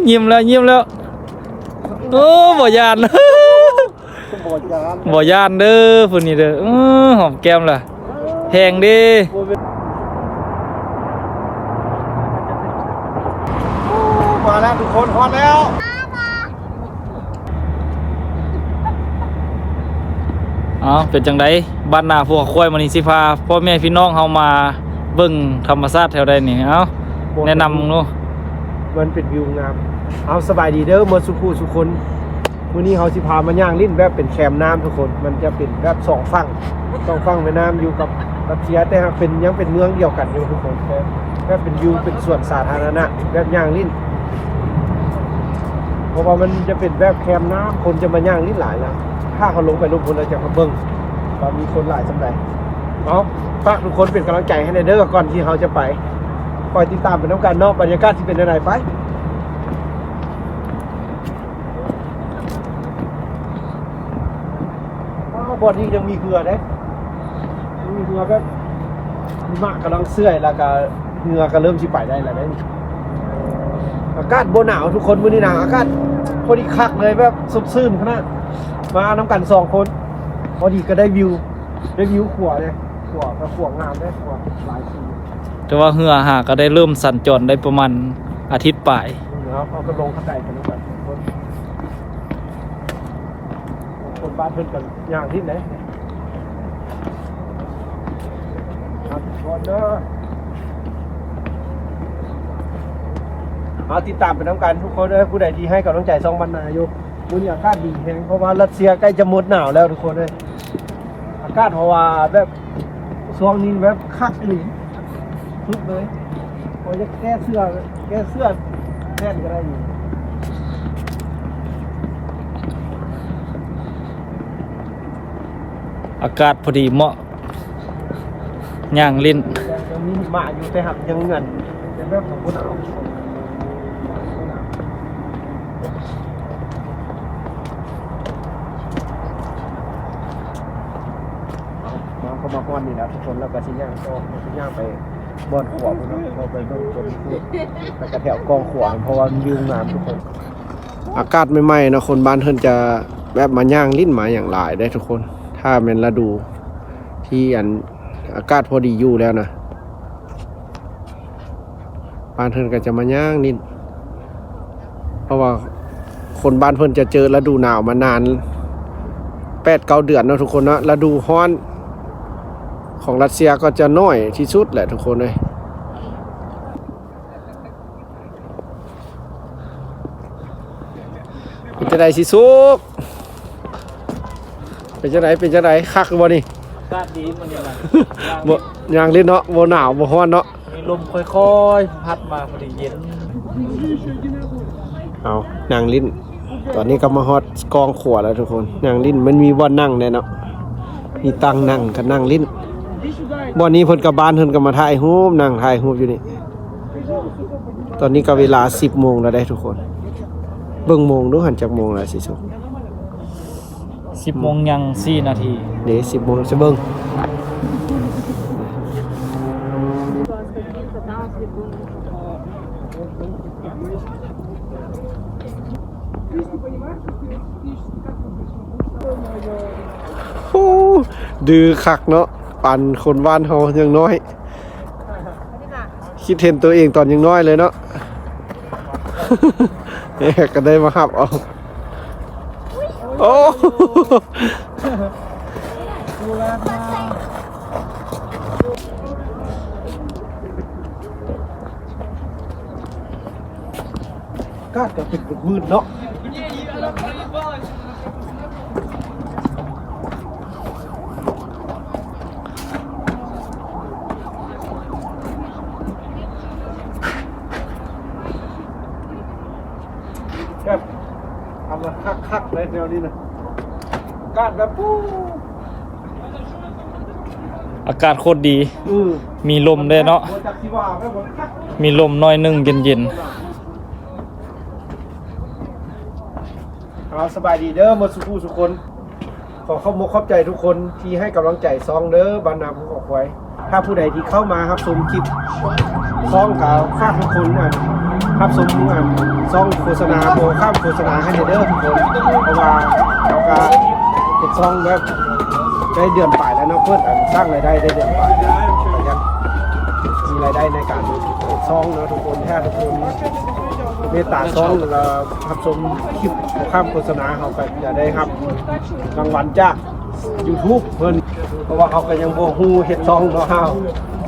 ຍິ້ມແລ້ວ ຍິ້ມແລ້ວ. ໂອ້ ບໍ່ຢ້ານ ບໍ່ຢ້ານ ບໍ່ຢ້ານເດີ ຜູ້ນີ້ເດີ. ເອີ ຫອມແກ້ມລະ ແຮງເດ້. ມາແລ້ວທຸກຄົນ ຮອດແລ້ວ. ເອົ້າ ເປັນຈັ່ງໃດ ບ້ານນາພູເຂົາຄວາຍ ມື້ນີ້ຊິພາພໍ່ແມ່ພີ່ນ້ອງເຮົາມາເບິ່ງທຳມະຊາດແຖວໃດນີ້? ເອົ້າ ແນະນຳເບິ່ງດູ. ມັນເປັນວິວງາມ. ເອົາ ສະບາຍດີເດີ ໝົດສູ່ຜູ້ສູ່ຄົນ. ມື້ນີ້ເຮົາຊິພາມາຍ່າງຫຼິ້ນແບບເປັນແຄມນ້ຳທຸກຄົນ. ມັນຈະເປັນແບບສອງຝັ່ງ ສອງຝັ່ງແມ່ນ້ຳຢູ່ກັບຣັດເຊຍ ແຕ່ຫາກເປັນ ຍັງເປັນເມືອງດຽວກັນຢູ່ທຸກຄົນ. ແບບເປັນວິວ ເປັນສວນສາທາລະນະ ແບບຍ່າງຫຼິ້ນ ເພາະວ່າມັນຈະເປັນແບບແຄມນ້ຳ ຄົນຈະມາຍ່າງຫຼິ້ນຫຼາຍນະ. ຖ້າເຮົາລົງໄປລຸ່ມພຸ້ນ ເຮົາຈະມາເບິ່ງວ່າມີຄົນຫຼາຍສ່ຳໃດ. ເອົາ ຝາກທຸກຄົນເປັນກຳລັງໃຈໃຫ້ແດ່ເດີ ກ່ອນທີ່ເຮົາຈະໄປ. ຄອຍຕິດຕາມໄປນຳກັນເນາະ ບັນຍາກາດຊິເປັນແນວໃດ. ໄປ. ອ້າວ ບ່ອນນີ້ຍັງມີເຮືອເດ້ ຍັງມີເຮືອແບບ ຫິມະກຳລັງເຊື່ອຍ ແລ້ວກະເຮືອກະເລີ່ມຊິໄປໄດ້ແລ້ວເດ້. ອາກາດບໍ່ໜາວທຸກຄົນ ມື້ນີ້ນະ ອາກາດພໍດີຄັກເລີຍ ແບບສົດຊື່ນຂະໜາດ. ມານຳກັນສອງຄົນ ພໍດີກະໄດ້ວິວ ໄດ້ວິວຂົວເດ້ ຂົວກະຂົວງາມເດ້ ຂົວຫຼາຍສີ. ແຕ່ວ່າເຮືອຫາກະໄດ້ເລີ່ມສັນຈອນໄດ້ປະມານອາທິດປາຍ. ເຮົາກະລົງຄັນໄດໄປນຳກັນ ຄົນບ້ານເພິ່ນກະຍ່າງຫຼິ້ນເດ້. ເອົາ ຕິດຕາມໄປນຳກັນທຸກຄົນເອີຍ ຜູ້ໃດທີ່ໃຫ້ກຳລັງໃຈຊ່ອງບ້ານນາຢູ່. ມື້ນີ້ອາກາດດີແຮງ ເພາະວ່າຣັດເຊຍໃກ້ຈະໝົດໜາວແລ້ວທຸກຄົນເອີຍ. ອາກາດ ເພາະວ່າແບບ ຊ່ວງນີ້ແບບຄັກອີ່ຫຼີ ສຸດເລີຍ. ພໍຢາກແກ້ເສື້ອ ແກ້ເສື້ອແດດກະໄດ້ຢູ່. ອາກາດພໍດີເໝາະຍ່າງຫຼິ້ນ. ຍັງມີຫິມະຢູ່ ແຕ່ຫາກຍັງເຫືອນ ແຕ່ແບບບໍ່ໜາວ. ເຮົາກະມາຮອດນີ້ແລ້ວທຸກຄົນ ແລ້ວກະຊິຍ່າງຕໍ່ ຊິຍ່າງໄປບ່ອນຂົວພຸ້ນເນາະ ເຮົາໄປເບິ່ງຕົວນີ້ ແລ້ວກະແຖວກ້ອງຂົວ ເພາະວ່າມັນວິວງາມທຸກຄົນ. ອາກາດໃໝ່ໆເນາະ ຄົນບ້ານເພິ່ນຈະແບບມາຍ່າງຫຼິ້ນມາຫຍັງຫຼາຍເດ້ທຸກຄົນ. ຖ້າແມ່ນລະດູທີ່ອັນ ອາກາດພໍດີຢູ່ແລ້ວນະ ບ້ານເພິ່ນກະຈະມາຍ່າງຫຼິ້ນ ເພາະວ່າຄົນບ້ານເພິ່ນຈະເຈີລະດູໜາວມານານແປດເກົ້າເດືອນເນາະທຸກຄົນເນາະ. ລະດູຮ້ອນຂອງຣັດເຊຍກະຈະໜ້ອຍທີ່ສຸດແຫຼະທຸກຄົນເອີຍ. ເປັນຈັ່ງໃດຊິສຸກ? ເປັນຈັ່ງໃດ ເປັນຈັ່ງໃດ ຄັກຢູ່ບໍ່ນີ້? ອາກາດດີມື້ນີ້ນະ ບໍ່ ຍ່າງຫຼິ້ນເນາະ ບໍ່ໜາວບໍ່ຮ້ອນເນາະ. ມີລົມຄ່ອຍໆພັດມາ ພໍດີເຢັນ. ເອົາ ນັ່ງຫຼິ້ນ ຕອນນີ້ກະມາຮອດກ້ອງຂົວແລ້ວທຸກຄົນ. ນັ່ງຫຼິ້ນ ມັນມີບ່ອນນັ່ງແດ່ເນາະ ມີຕັ່ງນັ່ງກະນັ່ງຫຼິ້ນ. ບ່ອນນີ້ເພິ່ນກະ ບ້ານເພິ່ນກະມາຖ່າຍຮູບ ນັ່ງຖ່າຍຮູບຢູ່ນີ້. ຕອນນີ້ກະເວລາສິບໂມງແລ້ວເດ້ທຸກຄົນ. ເບິ່ງໂມງດູຫັ້ນ ຈັກໂມງແລ້ວຊິສຸກ? ສິບໂມງຍັງສີ່ນາທີ. ເດ້ ສິບໂມງ ຊິເບິ່ງ. ໂອ້ ດື້ຄັກເນາະ ປານຄົນບ້ານເຮົາຍັງນ້ອຍ. ຄິດເຫັນໂຕເອງຕອນຍັງນ້ອຍເລີຍເນາະ. ກະໄດ້ມາຮັບເອົາ. ໂອ້ ອາກາດກະເປັນມືດໆເນາະ. ແບບທຳລະຄັກໆເລີຍແນວນີ້ນະ ອາກາດແບບ ອາກາດໂຄດດີ. ອື ມີລົມແດ່ເນາະ ມີລົມໜ້ອຍໜຶ່ງ ເຢັນໆ. ເອົາ ສະບາຍດີເດີ ໝົດສູ່ຜູ້ສູ່ຄົນ. ຂໍຂອບມຸກຂອບໃຈທຸກຄົນທີ່ໃຫ້ກຳລັງໃຈຊ່ອງເດີ ບ້ານນາພູເຂົາຄວາຍ. ຖ້າຜູ້ໃດທີ່ເຂົ້າມາຮັບຊົມຄລິບ ຊ່ອງກໍຝາກທຸກຄົນ ອັນ ຮັບຊົມ ອັນ ຊ່ອງໂຄສະນາ ບໍ່ຂ້າມໂຄສະນາໃຫ້ແດ່ເດີທຸກຄົນ ເພາະວ່າເຮົາກໍເຮັດຊ່ອງແບບໄດ້ເດືອນປາຍແລ້ວເນາະ ເປີດ ອັນ ສ້າງລາຍໄດ້ໄດ້ເດືອນປາຍແລ້ວ ກໍຢາກມີລາຍໄດ້ໃນການເຮັດຊ່ອງເນາະທຸກຄົນ ຖ້າທຸກຄົນເມດຕາຊ່ອງ ແລ້ວກໍຮັບຊົມຄລິບບໍ່ຂ້າມໂຄສະນາ ເຮົາກໍຈະໄດ້ຮັບລາງວັນຈາກ YouTube ເພິ່ນ ເພາະວ່າເຮົາກໍຍັງບໍ່ຮູ້ເຮັດຊ່ອງເນາະ ເຮົາ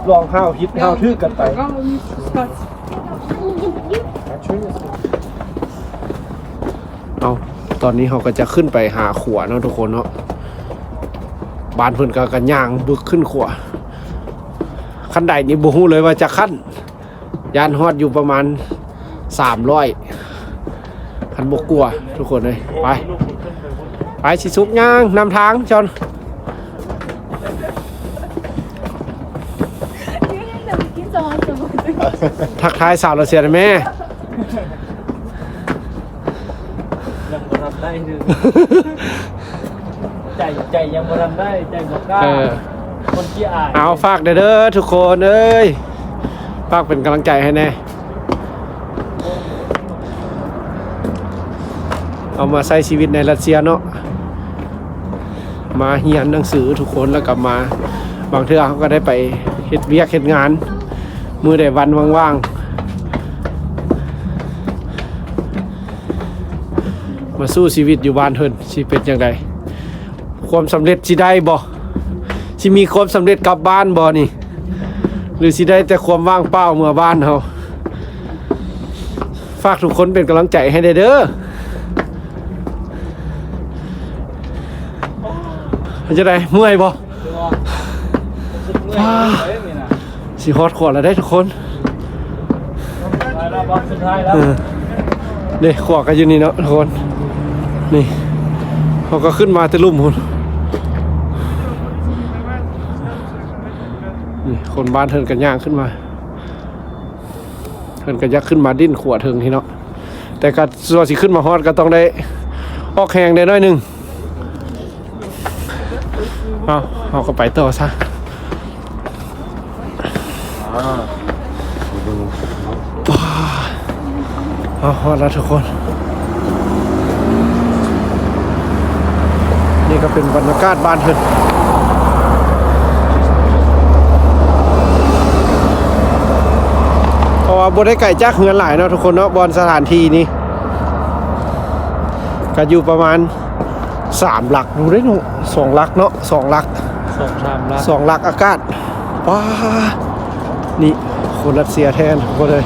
ລອງເຮົາຜິດເຮົາຖືກກັນໄປ. ເອົາ ຕອນນີ້ເຮົາກໍຈະຂຶ້ນໄປຫາຂົວເນາະທຸກຄົນເນາະ ບ້ານເພິ່ນກໍ ກໍຍ່າງບຶກຂຶ້ນຂົວ ຂັ້ນໄດນີ້ບໍ່ຮູ້ເລີຍວ່າຈັກຂັ້ນ ຢ້ານຮອດຢູ່ປະມານສາມຮ້ອຍ ຄັນບໍ່ກົວທຸກຄົນເອີຍ ໄປ ໄປ ຊິສຸກຍ່າງນຳທາງ ຈອນ ທັກທາຍສາວຣັດເຊຍໜ່ອຍແມ່. ຍັງບໍ່ທັນໄດ້ເດີ ໃຈ ໃຈຍັງບໍ່ທັນໄດ້ ໃຈບໍ່ກ້າ ເອີ ຄົນຂີ້ອາຍ. ເອົາ ຝາກແດ່ເດີທຸກຄົນເອີຍ ຝາກເປັນກຳລັງໃຈໃຫ້ແດ່ ເອົາມາໃຊ້ຊີວິດໃນຣັດເຊຍເນາະ ມາຮຽນໜັງສືທຸກຄົນ ແລ້ວກໍມາ ບາງເທື່ອເຮົາກໍໄດ້ໄປເຮັດວຽກເຮັດງານ ມື້ໃດວັນວ່າງໆ ມາສູ້ຊີວິດຢູ່ບ້ານເພິ່ນ ຊິເປັນຈັ່ງໃດ? ຄວາມສຳເລັດຊິໄດ້ບໍ່? ຊິມີຄວາມສຳເລັດກັບບ້ານບໍ່ນີ້? ຫຼືຊິໄດ້ແຕ່ຄວາມວ່າງເປົ່າເມືອບ້ານເຮົາ? ຝາກທຸກຄົນເປັນກຳລັງໃຈໃຫ້ແດ່ເດີ. ເປັນຈັ່ງໃດ? ເມື່ອຍບໍ່? ຊິຮອດຂົວແລ້ວເດ້ທຸກຄົນ ເອີ ເດ້ ຂົວກໍຢູ່ນີ້ເນາະທຸກຄົນ ນີ້ ເຮົາກໍຂຶ້ນມາແຕ່ລຸ່ມພຸ້ນ ນີ້ ຄົນບ້ານເພິ່ນກໍຍ່າງຂຶ້ນມາ ເພິ່ນກໍຢາກຂຶ້ນມາດິ້ນຂົວເທິງນີ້ເນາະ ແຕ່ກໍ ສ່ວນຊິຂຶ້ນມາຮອດກໍຕ້ອງໄດ້ອອກແຮງແດ່ໜ້ອຍໜຶ່ງ. ເອົາ ເຮົາກໍໄປຕໍ່ຊະ. ເອົາ ຮອດແລ້ວທຸກຄົນ. ນີ້ກໍເປັນບັນຍາກາດບ້ານເພິ່ນ ເພາະວ່າບໍ່ໄດ້ໄກຈາກເຮືອນຫຼາຍເນາະທຸກຄົນເນາະ ບ່ອນສະຖານທີ່ນີ້ ກໍຢູ່ປະມານສາມຫຼັກ ບໍ່ໄດ້ເນາະ ສອງຫຼັກເນາະ ສອງຫຼັກ ສອງສາມຫຼັກ ສອງຫຼັກອາກາດ. ວ້າ ນີ້ຄົນຣັດເຊຍແທ້ທຸກຄົນເອີຍ.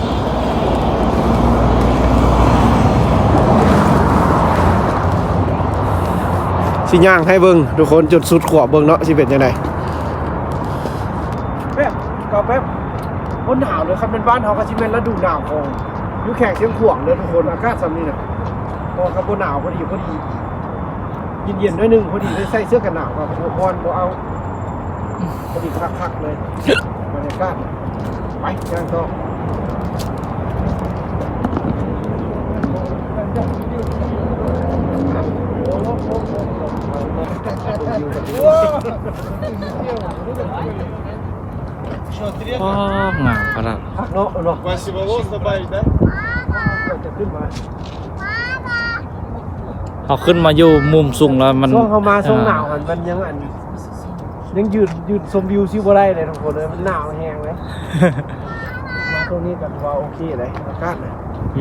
ຊິຍ່າງໃຫ້ເບິ່ງທຸກຄົນ ຈົນສຸດຂວບເບິ່ງເນາະ ຊິເປັນຈັ່ງໃດ. ແບບ ກໍແບບບໍ່ໜາວເລີຍ ຄັນແມ່ນບ້ານເຮົາກໍຊິແມ່ນລະດູໜາວຂອງຢູ່ແຂວງຊຽງຂວາງເດີທຸກຄົນ ອາກາດຊ່ຳນີ້ນະ ເພາະວ່າກໍບໍ່ໜາວ ພໍດີ ພໍດີ ເຢັນໆ ໜ້ອຍໜຶ່ງ ພໍດີໄດ້ໃສ່ເສື້ອກັນໜາວ ກໍບໍ່ຮ້ອນ ບໍ່ເອົາ ພໍດີຄັກໆ ເລີຍ ບັນຍາກາດ. ໄປ ຍ່າງຕໍ່. ໂອ້ ງາມຂະໜາດ ເນາະ ເນາະ Спасибо, вот добавить, да? ຈະຂຶ້ນມາ ເຮົາຂຶ້ນມາຢູ່ມຸມສູງແລ້ວມັນ ຊ່ວງເຮົາມາຊ່ວງໜາວຫັ້ນ ມັນຍັງອັນ ຍັງຢືນ ຢືນຊົມວິວຊິບໍ່ໄດ້ເລີຍທຸກຄົນເອີຍ ມັນໜາວແຮງເລີຍ. ມາຊ່ວງນີ້ກໍຖືວ່າໂອເຄເລີຍ ອາກາດນະ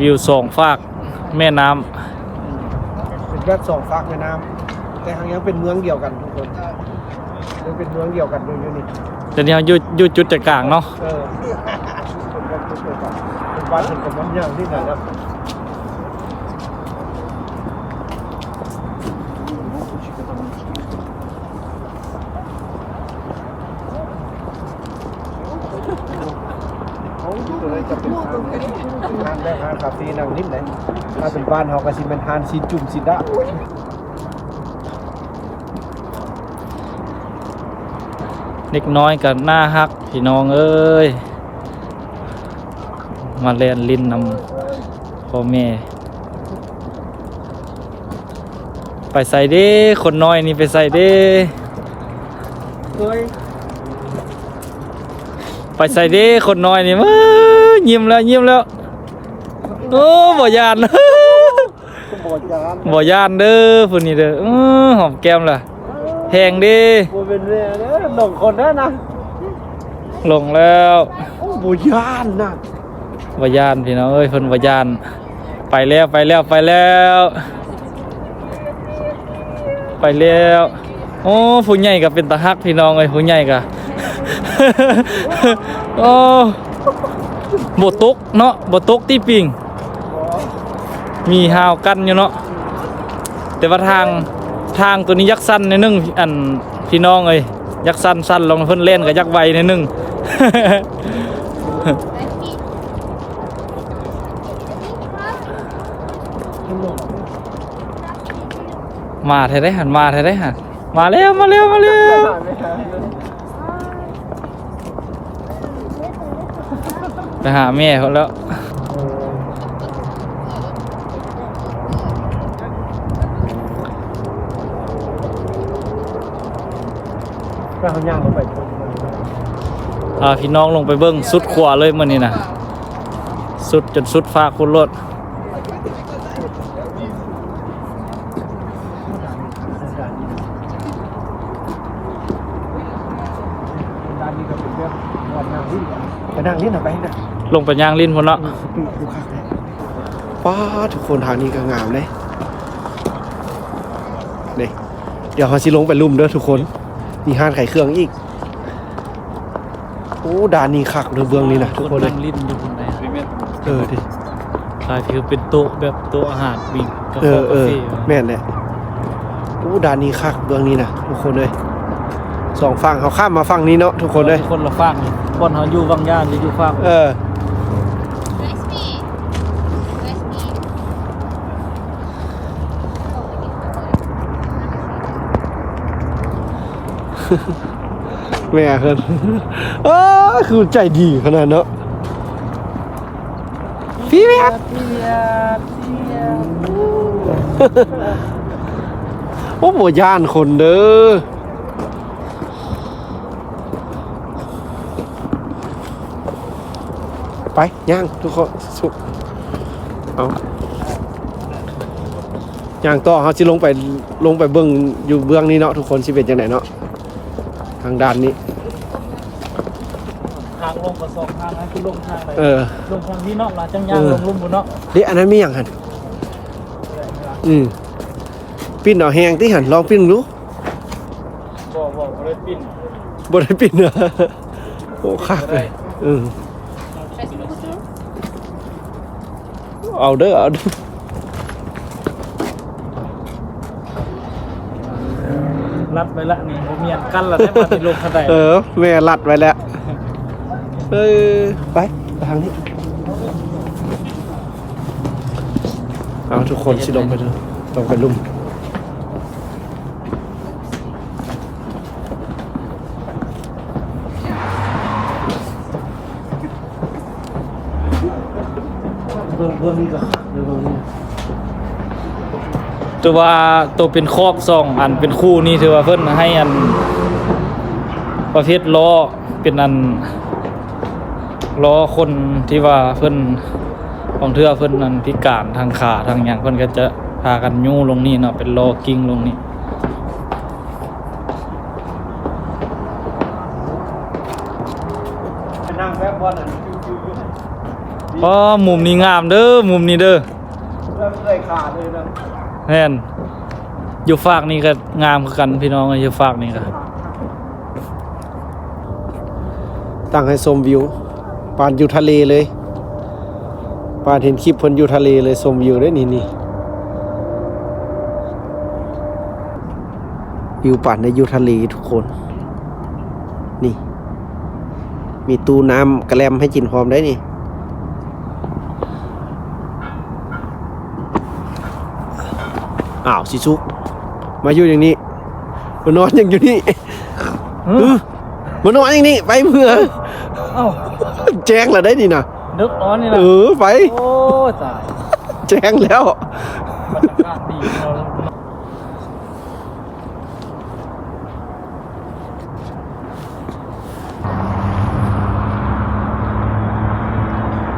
ວິວສອງຟາກແມ່ນ້ຳ ເປັນແບບສອງຟາກແມ່ນ້ຳ ແຕ່ເຮົາຍັງເປັນເມືອງດຽວກັນທຸກຄົນ ຍັງເປັນເມືອງດຽວກັນຢູ່ ຢູ່ນີ້ ແຕ່ນີ້ເຮົາຢູ່ ຢູ່ຈຸດໃຈກາງເນາະ. ເອີ ເປັນແບບຈຸດໃຈກາງ ເປັນບ້ານເປັນກຳນຳຢ່າງທີ່ນັ້ນແຫຼະ. ໂຕນີ້ຈະເປັນຮ້ານ ຮ້ານແບບຮ້ານຄາເຟນັ່ງຫຼິ້ນໄດ໋ ຖ້າເປັນບ້ານເຮົາກໍຊິແມ່ນຮ້ານຊີ້ນຈຸ່ມຊີ້ນດາດ. ເດັກນ້ອຍກໍໜ້າຮັກ ພີ່ນ້ອງເອີຍ ມາແລ່ນຫຼິ້ນນຳພໍ່ແມ່. ໄປໃສເດ້ ຄົນນ້ອຍນີ້ໄປໃສເດ້? ໂດຍ ໄປໃສເດ້ ຄົນນ້ອຍນີ້? ເອີ ຍິ້ມແລ້ວ ຍິ້ມແລ້ວ. ໂອ້ ບໍ່ຢ້ານ ບໍ່ຢ້ານ ບໍ່ຢ້ານເດີ ຜູ້ນີ້ເດີ. ເອີ ຫອມແກ້ມລະ ແຮງເດ້. ບໍ່ແມ່ນແມ່ເດີ ລົງຄົນເດີນະ ລົງແລ້ວ. ໂອ້ ບໍ່ຢ້ານນະ ບໍ່ຢ້ານພີ່ນ້ອງເອີຍ ເພິ່ນບໍ່ຢ້ານ. ໄປແລ້ວ ໄປແລ້ວ ໄປແລ້ວ ໄປແລ້ວ. ໂອ້ ຜູ້ໃຫຍ່ກໍເປັນຕາຮັກພີ່ນ້ອງເອີຍ ຜູ້ໃຫຍ່ກໍ ໂອ້ ບໍ່ຕົກເນາະ ບໍ່ຕົກຕິປິງ ມີຮາວກັ້ນຢູ່ເນາະ. ແຕ່ວ່າທາງ ທາງໂຕນີ້ຢາກສັ້ນໜ້ອຍໜຶ່ງ ອັນ ພີ່ນ້ອງເອີຍ ຢາກສັ້ນ ສັ້ນລົງ ເພິ່ນແລ່ນກໍຢາກໄວໜ້ອຍໜຶ່ງ. ມາແທ້ໃດຫັ້ນ ມາແທ້ໃດຫັ້ນ. ມາແລ້ວ ມາແລ້ວ ມາແລ້ວ ໄປຫາແມ່ເພິ່ນແລ້ວ. ພາພີ່ນ້ອງລົງໄປເບິ່ງສຸດຂົວເລີຍມື້ນີ້ນະ ສຸດຈົນສຸດຟາກພຸ້ນໂລດ. ໄປນັ່ງຫຼິ້ນ ໄປນັ່ງຫຼິ້ນ ໄປນະ ລົງໄປຍ່າງຫຼິ້ນພຸ້ນເນາະ. ເອີ ຄື ຄືຄັກແທ້ ປ້າ ທຸກຄົນ ທາງນີ້ກໍງາມເດ້. ນີ້ ດຽວເຮົາຊິລົງໄປລຸ່ມເດີທຸກຄົນ ມີຮ້ານຂາຍເຄື່ອງອີກ. ໂອ້ ດ້ານນີ້ຄັກເດີ ເບື້ອງນີ້ນະທຸກຄົນເອີຍ ນັ່ງຫຼິ້ນຢູ່ພຸ້ນໃດ. ເອີ ດີ ກາຍຄືເປັນໂຕະແບບໂຕະອາຫານ ມີກາ ເອີ ເອີ ກາເຟ. ແມ່ນແຫຼະ. ໂອ້ ດ້ານນີ້ຄັກ ເບື້ອງນີ້ນະທຸກຄົນເອີຍ. ສອງຝັ່ງ ເຮົາຂ້າມມາຝັ່ງນີ້ເນາະທຸກຄົນເອີຍ ຄົນລະຝັ່ງ. ບ່ອນເຮົາຢູ່ວັງຢານ ຢູ່ຝັ່ງ ເອີ ແມ່ເພິ່ນ ອ້າ ຄືໃຈດີຂະໜາດເນາະ. ພີ່ແວດ ໂອ້ ບໍ່ຢ້ານຄົນເດີ. ໄປ ຍ່າງທຸກຄົນ ສຸກ ເອົາ ຍ່າງຕໍ່ ເຮົາຊິລົງໄປ ລົງໄປເບິ່ງຢູ່ເບື້ອງນີ້ເນາະທຸກຄົນ ຊິເປັນຈັ່ງໃດເນາະ ທາງດ້ານນີ້. ທາງລົງກໍສອງທາງນະ ຄືລົງທາງໃດ? ເອີ ລົງທາງນີ້ເນາະ ລະຈັ່ງຍ່າງ ເອີ ລົງລຸ່ມພຸ້ນເນາະ. ເດ້ ອັນນັ້ນມີຫຍັງຫັ້ນ? ອືມ ປິ່ນເອົາແຮງຕິຫັ້ນ ລອງປິ່ນດູ. ບໍ່ ບໍ່ ບໍ່ໄດ້ປິ່ນ ບໍ່ໄດ້ປິ່ນ. ໂອ້ ຄັກເລີຍ ເອີ. ເອົາເດີ ເອົາເດີ ລັດໄວ້ລະນີ້ ບໍ່ມີອັນກັ້ນລະໄດ້ ບາດນີ້ລົງຄັນໄດ. ເອີ ແມ່ລັດໄວ້ແລ້ວ. ເອີ ໄປ ໄປທາງນີ້. ເອົາ ທຸກຄົນ ຊິລົງໄປເດີ ລົງໄປລຸ່ມ. ເບິ່ງ ເບິ່ງນີ້ກໍຄັກເດີ ເບິ່ງນີ້. ຖືວ່າໂຕເປັນຂອບສອງອັນເປັນຄູ່ນີ້ ຖືວ່າເພິ່ນໃຫ້ອັນປະເພດລໍ້ ເປັນອັນລໍ້ຄົນທີ່ວ່າເພິ່ນ ບາງເທື່ອເພິ່ນອັນພິການທາງຂາທາງຫຍັງ ເພິ່ນກໍຈະພາກັນຍູ້ລົງນີ້ເນາະ ເປັນລໍ້ກິ້ງລົງນີ້. ໄປນັ່ງແບບບ່ອນນັ້ນ ອໍ ມຸມນີ້ງາມເດີ ມຸມນີ້ເດີ ແບບເມື່ອຍຂາເລີຍນະ. ແມ່ນ ຢູ່ຟາກນີ້ກໍງາມຄືກັນພີ່ນ້ອງເອີຍ ຢູ່ຟາກນີ້ກໍ ຕັ້ງໃຫ້ຊົມວິວ ປານຢູ່ທະເລເລີຍ ປານເຫັນຄລິບເພິ່ນຢູ່ທະເລເລີຍ ຊົມວິວເດ້ນີ້ ນີ້ ວິວປານໄດ້ຢູ່ທະເລທຸກຄົນ. ນີ້ ມີຕູ້ນ້ຳກະແລັມໃຫ້ກິນພ້ອມໄດ໋ນີ້. ອ້າວ ຊິສຸກ ມາຢູ່ຢ່າງນີ້ ມານອນຫຍັງຢູ່ນີ້? ຫື? ມານອນຫຍັງນີ້? ໄປເມືອ. ເອົ້າ ແຈ້ງລະໄດ໋ນີ້ນະ ດຶກນອນນີ້ນະ. ເອີ ໄປ. ໂອ້ ຕາຍ ແຈ້ງແລ້ວ ບັນຍາກາດດີເນາະ. ເ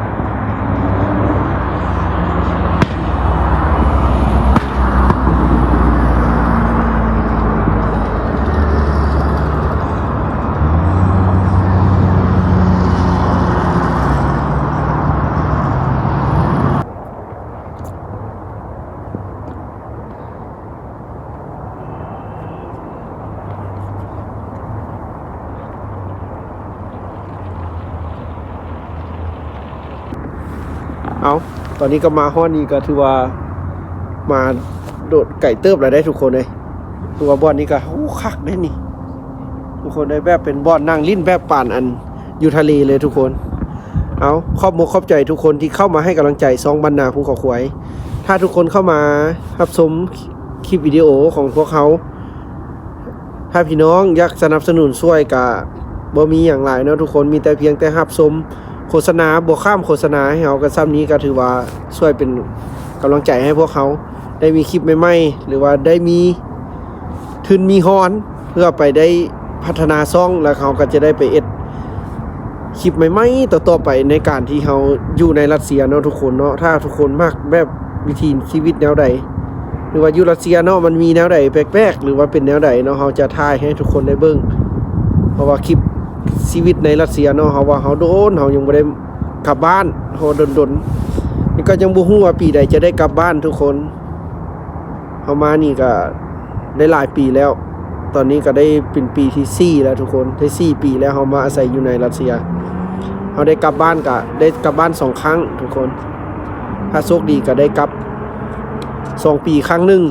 ເອົາ ຕອນນີ້ກໍມາຮອດນີ້ກໍຖືວ່າມາໂດດໄກເຕີບແລ້ວເດ້ທຸກຄົນເອີຍ. ຄືວ່າບ່ອນນີ້ກໍ ໂອ້ ຄັກເດ້ນີ້ ທຸກຄົນເອີຍ, ແບບເປັນບ່ອນນັ່ງຫຼິ້ນແບບປານອັນຢູ່ທະເລເລີຍທຸກຄົນ. ເອົາ ຂອບມົກຂອບໃຈທຸກຄົນທີ່ເຂົ້າມາໃຫ້ກຳລັງໃຈຊ່ອງບ້ານນາພູເຂົາຄວາຍ. ຖ້າທຸກຄົນເຂົ້າມາຮັບຊົມຄລິບວິດີໂອຂອງພວກເຮົາ ຖ້າພີ່ນ້ອງຢາກສະໜັບສະໜູນຊ່ວຍກະບໍ່ມີຫຍັງຫຼາຍເນາະທຸກຄົນ, ມີແຕ່ພຽງແຕ່ຮັບຊົມໂຄສະນາ ບໍ່ຂ້າມໂຄສະນາໃຫ້ເຮົາ ກະຊ່ຳນີ້ກະຖືວ່າຊ່ວຍເປັນກຳລັງໃຈໃຫ້ພວກເຮົາໄດ້ມີຄລິບໃໝ່ໆ ຫຼືວ່າໄດ້ມີທຶນມີຮອນ ເພື່ອໄປໄດ້ພັດທະນາຊ່ອງ ແລ້ວເຮົາກະຈະໄດ້ໄປເຮັດ ຄລິບໃໝ່ໆຕໍ່ໆໄປໃນການທີ່ເຮົາຢູ່ໃນລັດເຊຍເນາະທຸກຄົນເນາະ. ຖ້າທຸກຄົນມັກແບບວິຖີຊີວິດແນວໃດ ຫຼືວ່າຢູ່ລັດເຊຍເນາະ ມັນມີແນວໃດແປກໆ ຫຼືວ່າເປັນແນວໃດເນາະ ເຮົາຈະຖ່າຍໃຫ້ທຸກຄົນໄດ້ເບິ່ງ. ເພາະວ່າຄລິບຊີວິດໃນລັດເຊຍເນາະ ເຮົາວ່າເຮົາໂດນ ເຮົາຍັງບໍ່ໄດ້ກັບບ້ານ ເຮົາວ່າດົນໆ ນີ້ກໍຍັງບໍ່ຮູ້ວ່າປີໃດຈະໄດ້ກັບບ້ານທຸກຄົນ. ເຮົາມານີ້ກໍໄດ້ຫຼາຍປີແລ້ວ, ຕອນນີ້ກໍໄດ້ເປັນປີທີສີ່ແລ້ວທຸກຄົນ, ໄດ້ສີ່ປີແລ້ວເຮົາມາອາໄສຢູ່ໃນລັດເຊຍ. ເຮົາໄດ້ກັບບ້ານ ກໍໄດ້ກັບບ້ານສອງຄັ້ງທຸກຄົນ, ຖ້າໂຊກດີກໍໄດ້ກັບສອງປີຄັ້ງໜຶ່ງ,